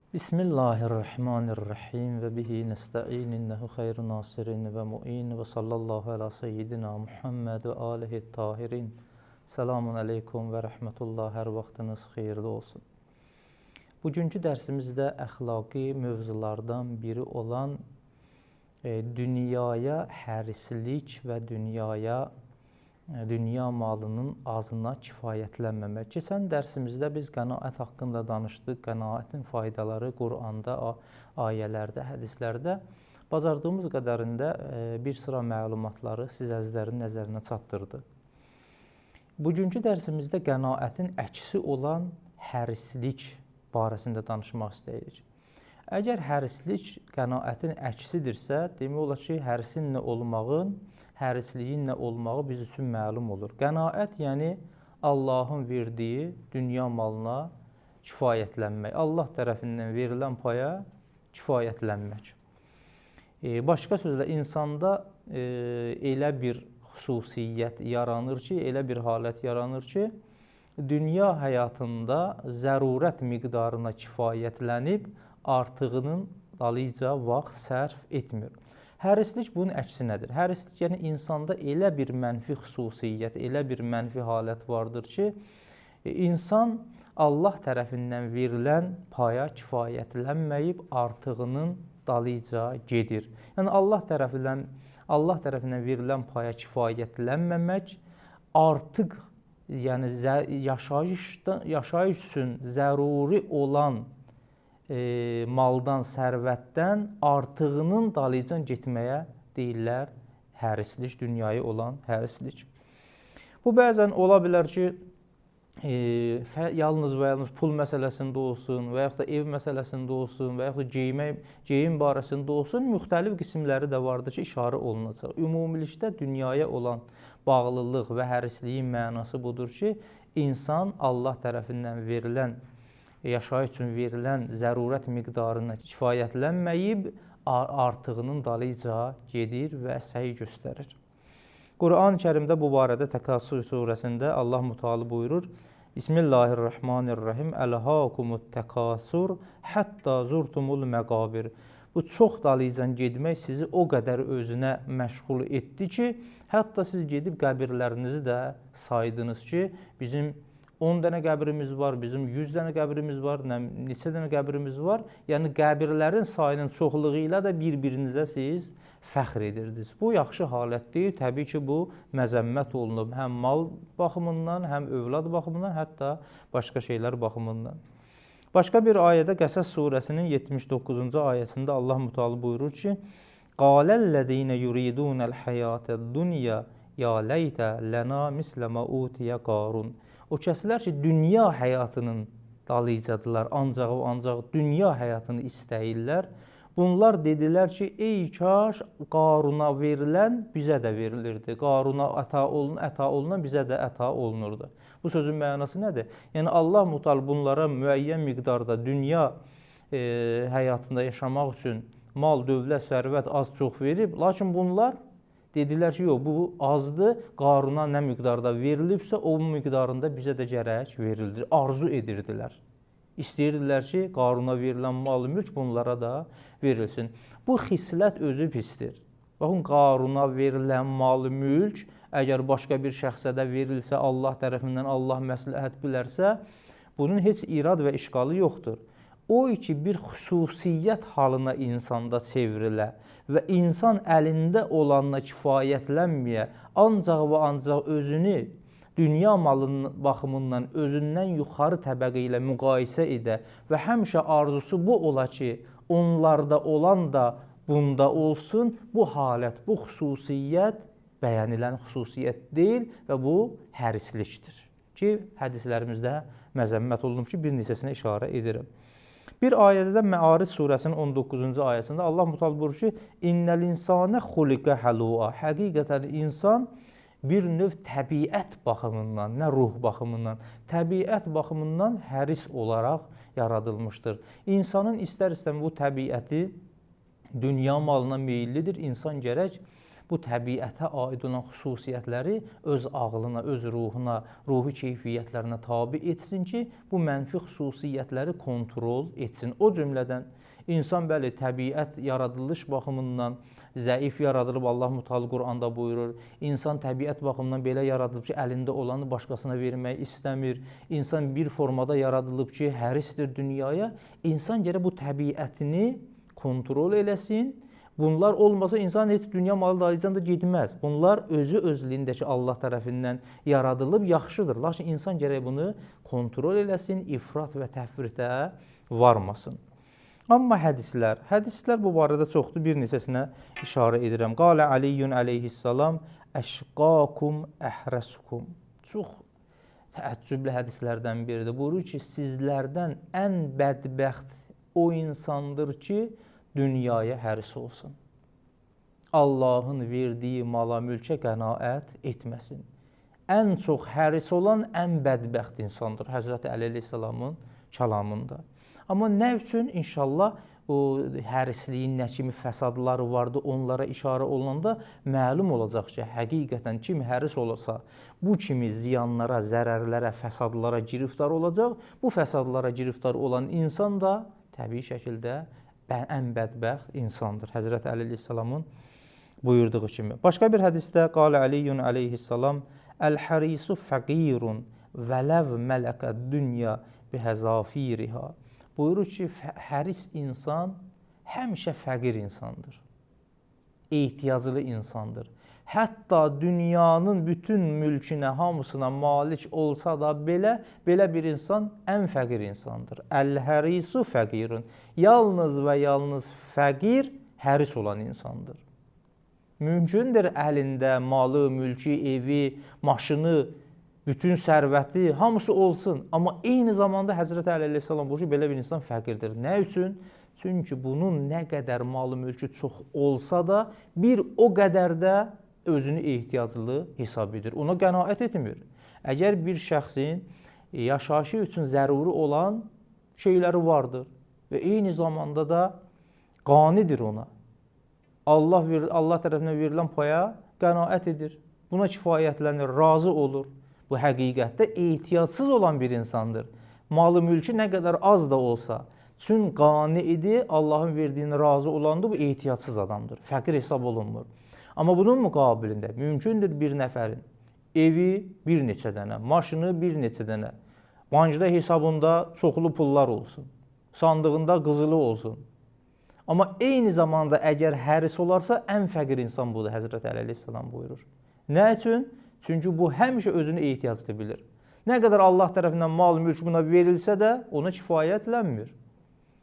Bismillahirrahmanirrahim və bihi nəstəin innehu xeyru nasirin və muin və sallallahu əla seyyidina Muhammed və alihi tahirin. Selamun aleykum və rəhmətullah, hər vaxtınız xeyirli olsun. Bugünkü dərsimizdə əxlaqi mövzulardan biri olan dünyaya hərislik və dünya malının azına kifayətlənməmək. Keçən dərsimizdə biz qənaət haqqında danışdıq. Qənaətin faydaları Quranda, ayələrdə, hədislərdə bacardığımız qədərində bir sıra məlumatları siz əzizlərin nəzərinə çatdırdıq. Bugünkü dərsimizdə qənaətin əksi olan hərislik barəsində danışmaq istəyirik. Əgər hərislik qənaətin əksidirsə, demək olar ki, hərisin nə olmağın, hərisliyin nə olmağı biz üçün məlum olur. Qənaət, yəni Allahın verdiyi dünya malına kifayətlənmək, Allah tərəfindən verilən paya kifayətlənmək. Başqa sözlə, insanda elə bir xüsusiyyət yaranır ki, elə bir halət yaranır ki, dünya həyatında zərurət miqdarına kifayətlənib, artığının dalıca vaxt sərf etmir. Hərislik bunun əksinədir. Hərislik, yəni insanda elə bir mənfi xüsusiyyət, elə bir mənfi halət vardır ki, insan Allah tərəfindən verilən paya kifayətlənməyib, artığının dalıca gedir. Yəni Allah tərəfindən verilən paya kifayətlənməmək, artıq, yəni yaşayış üçün zəruri olan maldan, sərvətdən artığının dalıcan getməyə deyirlər hərislik, dünyayı olan hərislik. Bu bəzən ola bilər ki, yalnız və yalnız pul məsələsində olsun və yaxud da ev məsələsində olsun və yaxud da geyim barəsində olsun, müxtəlif qismləri də vardır ki, işarə olunacaq. Ümumilikdə dünyaya olan bağlılıq və hərisliyin mənası budur ki, insan Allah tərəfindən verilən, yaşayış üçün verilən zərurət miqdarına kifayətlənməyib, artığının dalıca gedir və səy göstərir. Qur'an-ı Kərimdə bu barədə Təkasür surəsində Allah Müteali buyurur: Bismillahirrahmanirrahim. Əlhâkumut təkasur hətta zurtumul məqabir. Bu çox dalıcan getmək sizi o qədər özünə məşğul etdi ki, hətta siz gedib qəbirlərinizi də saydınız ki, bizim 10 dənə qəbrimiz var, bizim 100 dənə qəbrimiz var, neçə dənə qəbrimiz var. Yəni qəbirlərin sayının çoxluğu ilə də bir-birinizə siz fəxr edirdiniz. Bu yaxşı halət deyil. Təbii ki, bu məzəmmət olunub həm mal baxımından, həm övlad baxımından, hətta başqa şeylər baxımından. Başqa bir ayədə Qəsəs surəsinin 79-cu ayəsində Allah Müteali buyurur ki: "Qalellezine yuridunel hayated-dunya ya leyte lena misle ma utiye Qarun." O kəslər ki, dünya həyatının dalıcadılar, ancaq və ancaq dünya həyatını istəyirlər. Bunlar dedilər ki, ey kaş Qaruna verilən bizə də verilirdi. Qaruna əta olunan bizə də əta olunurdu. Bu sözün mənası nədir? Yəni Allah Müteali bunlara müəyyən miqdarda dünya həyatında yaşamaq üçün mal, dövlət, sərvət az-çox verib, lakin bunlar dedilər ki, yox, bu azdır, Qaruna nə miqdarda verilibsə, o miqdarında bizə də gərək verildir. Arzu edirdilər. İstəyirdilər ki, Qaruna verilən mal, mülk bunlara da verilsin. Bu xislət özü pisdir. Baxın, Qaruna verilən mal, mülk, əgər başqa bir şəxsə də verilsə, Allah tərəfindən Allah məsləhət bilərsə, bunun heç irad və işqalı yoxdur. O ki, bir xüsusiyyət halına insanda çevrilə və insan əlində olanına kifayətlənməyə, ancaq və ancaq özünü dünya malının baxımından özündən yuxarı təbəqə ilə müqayisə edə və həmişə arzusu bu ola ki, onlarda olan da bunda olsun, bu halət, bu xüsusiyyət bəyənilən xüsusiyyət deyil və bu hərislikdir ki, hədislərimizdə məzəmmət olunub ki, bir neçəsinə işarə edirəm. Bir ayədə də Məaric surəsinin 19-cu ayəsində Allah Müteali buyurur ki, İnnəl insane xuliqə həlua. Həqiqətən insan bir növ təbiət baxımından, nə ruh baxımından, təbiət baxımından həris olaraq yaradılmışdır. İnsanın istər-istəmə bu təbiəti dünya malına meyillidir. İnsan gərək bu təbiətə aid olan xüsusiyyətləri öz ağlına, öz ruhuna, ruhi keyfiyyətlərinə tabi etsin ki, bu mənfi xüsusiyyətləri kontrol etsin. O cümlədən insan bəli, təbiət yaradılış baxımından zəif yaradılıb, Allah Müteal Quranda buyurur. İnsan təbiət baxımından belə yaradılıb ki, əlində olanı başqasına vermək istəmir. İnsan bir formada yaradılıb ki, hərisdir dünyaya. İnsan gərək bu təbiətini kontrol eləsin. Bunlar olmasa insan heç dünya malı dalıycan da getməz. Bunlar özü özlüyündəki Allah tərəfindən yaradılıb yaxşıdır. Lakin insan gərək bunu kontrol eləsin, ifrat və təfritə varmasın. Amma hədislər bu barədə çoxdur, bir neçəsinə işarə edirəm. Qalə Aliyyun əleyhissalam, əşqakum əhrəskum. Çox təəccüblü hədislərdən biridir. Buyurur ki, sizlərdən ən bədbəxt o insandır ki, dünyaya həris olsun. Allahın verdiyi mala, mülkə qənaət etməsin. Ən çox həris olan ən bədbəxt insandır Həzrəti Əli əleyhissalamın kəlamında. Amma nə üçün inşallah o hərisliyin nə kimi fəsadları vardı, onlara işarə olunanda məlum olacaq ki, həqiqətən kim həris olursa, bu kimi ziyanlara, zərərlərə, fəsadlara giriftar olacaq. Bu fəsadlara giriftar olan insan da təbii şəkildə ən bədbəxt insandır. Həzrəti Əli əleyhissalamın buyurduğu kimi. Başqa bir hədisdə qalə Əliyyun əleyhissalam, əl-hərisu fəqirun vələv mələkə dünya bihəzafiriha. Buyurur ki, həris insan həmişə fəqir insandır, ehtiyaclı insandır. Hətta dünyanın bütün mülkünə, hamısına malik olsa da belə bir insan ən fəqir insandır. Əl-hərisu fəqirun. Yalnız və yalnız fəqir həris olan insandır. Mümkündür əlində malı, mülkü, evi, maşını, bütün sərvəti, hamısı olsun. Amma eyni zamanda Həzrəti Əli əleyhissalam buyurur ki, belə bir insan fəqirdir. Nə üçün? Çünki bunun nə qədər malı, mülkü çox olsa da, bir o qədər də özünü ehtiyaclı hesab edir. Ona qənaət etmir. Əgər bir şəxsin yaşayışı üçün zəruri olan şeyləri vardır və eyni zamanda da qanidir ona. Allah tərəfindən verilən paya qənaət edir. Buna kifayətlənir, razı olur. Bu həqiqətdə ehtiyacsız olan bir insandır. Malı, mülkü nə qədər az da olsa, çünki qani idi, Allahın verdiyini razı olandır, bu ehtiyacsız adamdır. Fəqir hesab olunmur. Amma bunun müqabilində mümkündür bir nəfərin evi bir neçə dənə, maşını bir neçə dənə, bankda hesabında çoxlu pullar olsun, sandığında qızılı olsun. Amma eyni zamanda əgər həris olarsa, ən fəqir insan budur, Həzrəti Əli əleyhissalam buyurur. Nə üçün? Çünki bu həmişə özünü ehtiyaclı bilir. Nə qədər Allah tərəfindən mal, mülk buna verilsə də ona kifayətlənmir.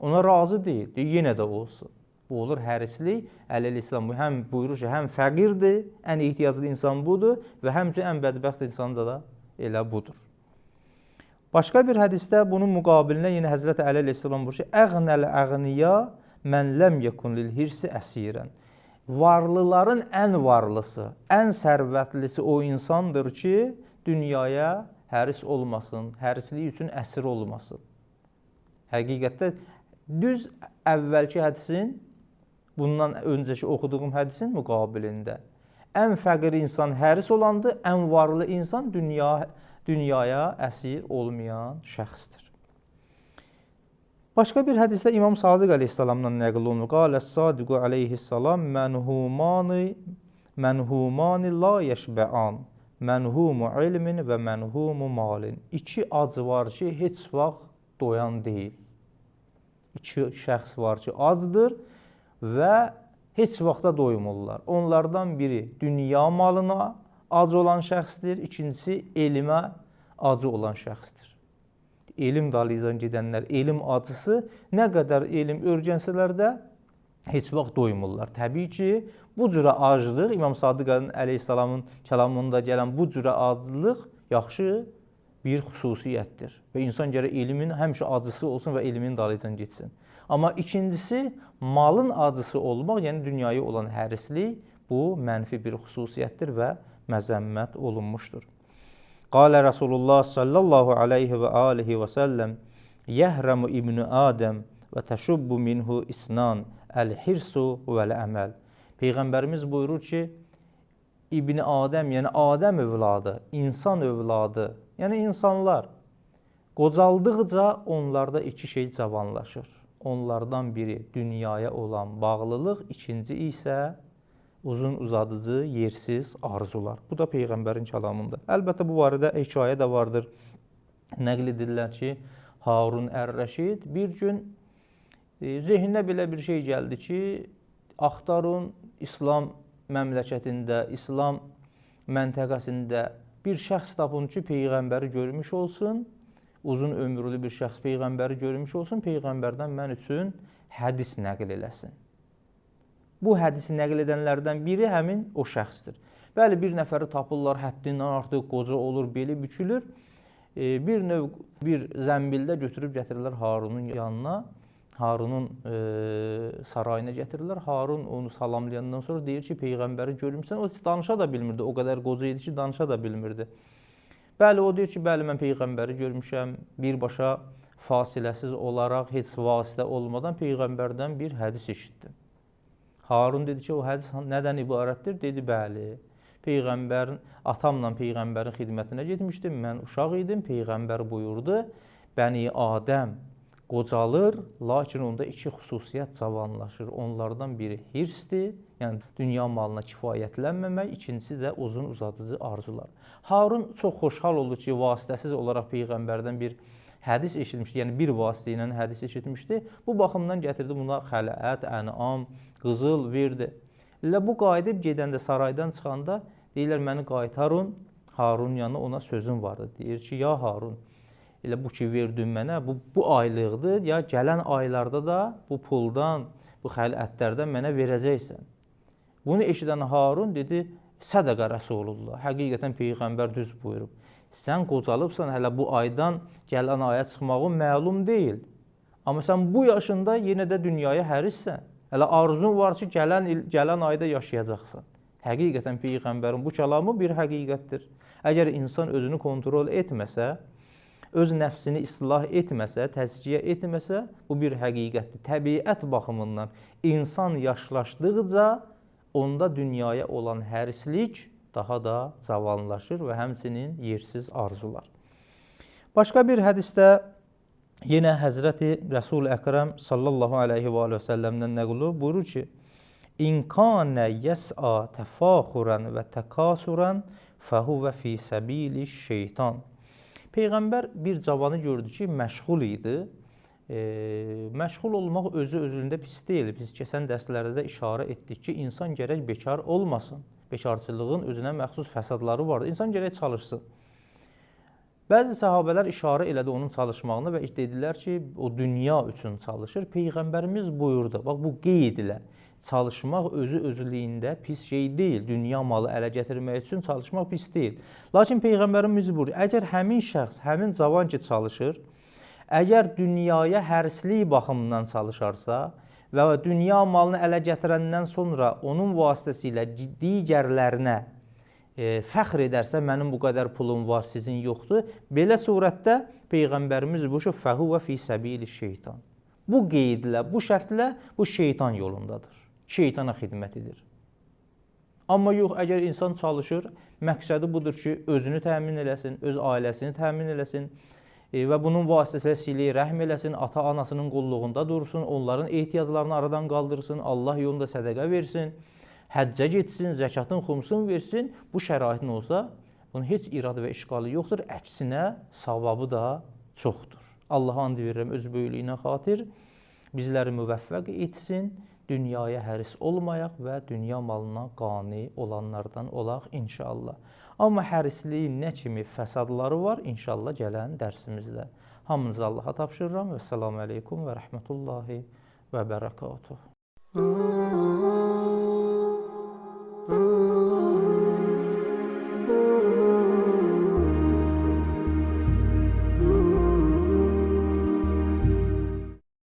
Ona razı deyil. Deyir, yenə də olsun. Bu olur hərislik. Əli əleyhissalam həm buyurur ki, həm fəqirdir, ən ehtiyaclı insan budur və həmçinin ən bədbəxt insan da elə budur. Başqa bir hədisdə bunun müqabilində yenə Həzrəti Əli əleyhissalam buyurur ki, əğnəl əğniya mən ləm yekun lil hirsi əsirən. Varlıların ən varlısı, ən sərvətlisi o insandır ki, dünyaya həris olmasın, hərislik üçün əsir olmasın. Həqiqətdə düz əvvəlki hədisin, bundan öncəki oxuduğum hədisin müqabilində ən fəqir insan həris olandır, ən varlı insan dünyaya əsir olmayan şəxsdir. Başqa bir hədisdə İmam Sadiq əleyhissalamdan nəql olunur. Qalə Sadiqu əleyhissalam mənhumani la yeşbəan. Mənhumu ilmin və mənhumu malin. İki ac var ki, heç vaxt doyan deyil. İki şəxs var ki, acdır və heç vaxta doymurlar. Onlardan biri dünya malına ac olan şəxsdir, ikincisi elmə acı olan şəxsdir. Elm dalıyla gedənlər, elm acısı nə qədər elm öyrənsələr də heç vaxt doymurlar. Təbii ki, bu cürə aclıq, İmam Sadiq əleyhissalamın kəlamında gələn bu cürə aclıq yaxşı bir xüsusiyyətdir. Və insan gərək elmin həmişə acısı olsun və elmin dalıyla getsin. Amma ikincisi, malın acısı olmaq, yəni dünyaya olan hərislik, bu mənfi bir xüsusiyyətdir və məzəmmət olunmuşdur. Qalə Rasulullah sallallahu aleyhi və alihi və səlləm, yəhrəmu İbn Adəm və təşubbu minhu isnan, əl-hirsu vəl-əməl. Peyğəmbərimiz buyurur ki, İbni Adəm, yəni Adəm övladı, insan övladı, yəni insanlar qocaldıqca onlarda iki şey cavanlaşır. Onlardan biri dünyaya olan bağlılıq, ikinci isə uzun uzadıcı, yersiz arzular. Bu da Peyğəmbərin kəlamında. Əlbəttə bu barədə hekayə də vardır. Nəql edirlər ki, Harun Ər-Rəşid bir gün zehninə belə bir şey gəldi ki, axtarın İslam məmləkətində, İslam məntəqəsində bir şəxs tapın ki, Peyğəmbəri görmüş olsun, uzun ömürlü bir şəxs Peyğəmbəri görmüş olsun, Peyğəmbərdən mən üçün hədis nəql eləsin. Bu hədisi nəql edənlərdən biri həmin o şəxsdir. Bəli, bir nəfəri tapırlar, həddindən artıq qoca olur, beli bükülür. Bir növ bir zəmbildə götürüb gətirirlər Harunun yanına. Harunun sarayına gətirirlər. Harun onu salamlayandan sonra deyir ki, Peyğəmbəri görmüsən. O danışa da bilmirdi. O qədər qoca idi ki, danışa da bilmirdi. Bəli, o deyir ki, bəli, mən Peyğəmbəri görmüşəm. Birbaşa fasiləsiz olaraq, heç vasitə olmadan Peyğəmbərdən bir hədis eşitdim. Harun dedi ki, o hədis nədən ibarətdir? Dedi, bəli. Peyğəmbərin, atamla Peyğəmbərin xidmətinə getmişdim. Mən uşaq idim. Peyğəmbər buyurdu, Bəni Adəm qocalır, lakin onda iki xüsusiyyət cavanlaşır. Onlardan biri hirsdir, yəni dünya malına kifayətlənməmək, ikincisi də uzun uzadıcı arzular. Harun çox xoşhal oldu ki, vasitəsiz olaraq Peyğəmbərdən bir hədis eşitmişdi, yəni bir vasitə ilə hədis eşitmişdi. Bu baxımdan gətirdi buna xələt, ənam, qızıl verdi. Elə bu qayıdıb gedəndə, saraydan çıxanda deyirlər, məni qaytarın Harun yanına, ona sözüm vardı. Deyir ki, ya Harun, elə bu ki verdin mənə, bu aylıqdır, ya gələn aylarda da bu puldan, bu xələtlərdən mənə verəcəksən. Bunu eşidən Harun dedi, sədəqə Rəsulullah, həqiqətən Peyğəmbər düz buyurub. Sən qocalıbsan, hələ bu aydan gələn aya çıxmağın məlum deyil. Amma sən bu yaşında yenə də dünyaya hərissən. Hələ arzun var ki, gələn ayda yaşayacaqsan. Həqiqətən Peyğəmbərin bu kəlamı bir həqiqətdir. Əgər insan özünü kontrol etməsə, öz nəfsini islah etməsə, təzkiyə etməsə, bu bir həqiqətdir. Təbiət baxımından insan yaşlaşdıqca onda dünyaya olan hərislik daha da cavanlaşır və həmçinin yersiz arzular. Başqa bir hədisdə yenə Həzrəti Rəsul Əkrəm sallallahu əleyhi və səlləmdən nəql olunur, buyurur ki: "İn kana yes'a təfaxuran və təkasuran fəhuvə fi səbiliş şeytan." Peyğəmbər bir cavanı gördü ki, məşğul idi. Məşğul olmaq özü özlüyündə pis deyil. Biz keçən dərslərdə də işarə etdik ki, insan gərək bekar olmasın. Bekarçılığın özünə məxsus fəsadları vardır. İnsan gərək çalışsın. Bəzi səhabələr işarə elədi onun çalışmağına və dedilər ki, o dünya üçün çalışır. Peyğəmbərimiz buyurdu. Bax, bu qeyd ilə çalışmaq özü özlüyündə pis şey deyil. Dünya malı ələ gətirmək üçün çalışmaq pis deyil. Lakin Peyğəmbərimiz buyurdu, əgər həmin şəxs, həmin cavan ki çalışır, əgər dünyaya hərislik baxımından çalışarsa və dünya malını ələ gətirəndən sonra onun vasitəsilə digərlərinə fəxr edərsə, mənim bu qədər pulum var, sizin yoxdur. Belə surətdə Peyğəmbərimiz buyurur, fəhuvə fi səbili şeytan. Bu qeydlə, bu şərtlə bu şeytan yolundadır. Şeytana xidmət edir. Amma yox, əgər insan çalışır, məqsədi budur ki, özünü təmin eləsin, öz ailəsini təmin eləsin və bunun vasitəsilə silə-i rəhm eləsin, ata-anasının qulluğunda dursun, onların ehtiyaclarını aradan qaldırsın, Allah yolunda sədəqə versin, həccə getsin, zəkatın, xumsun versin. Bu şəraitin olsa, bunun heç iradı və işqalı yoxdur. Əksinə, savabı da çoxdur. Allaha and verirəm öz böyüklüyünə xatir, bizləri müvəffəq etsin, dünyaya həris olmayaq və dünya malına qani olanlardan olaq inşallah. Amma hərisliyin nə kimi fəsadları var inşallah gələn dərsimizdə. Hamınızı Allaha tapşırıram. Vəssalamu aleykum və rəhmətullahi və bərəkatuhu.